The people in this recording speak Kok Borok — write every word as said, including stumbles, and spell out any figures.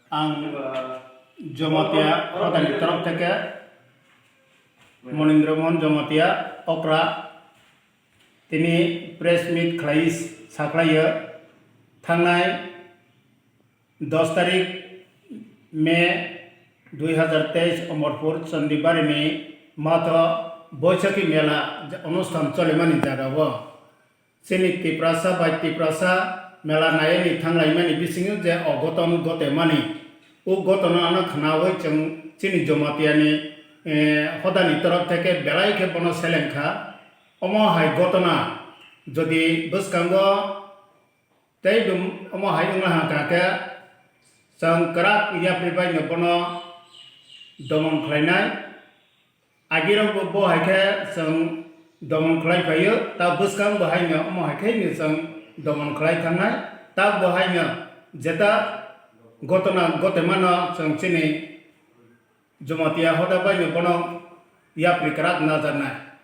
Ang Jamatia hodani torof theke Monindra Mohan Jamatia okra tini press meet khlai sakhlaio thangnai dos tarik May dui hazar teis Omorpur Chandibari ni matho Boisakhi mela onusthan cholimani jagao. Chini Tiprasa bai Tiprasa mela naiwi thanglaimani bisingo je ogoton gotemani, o gotono ano khnaui chwng chini Jamatia ni, eh, hodani torof theke belai khe bono seleng kha. Omo hai gotona jodi bwskango tei dum-, omo hai wngna hwnkha khe chwng kwrak yapri bai no bono domon khlainai. Agirok bo, bo hai khe chwng domon khlai phaio, ta bwskang bo haino omo hai khe no chwng domon khlai thangnai. Ta bo haino jeta gotona gotemano chwng chini Jamatia hoda bai no bono yapri kwrak najaknai.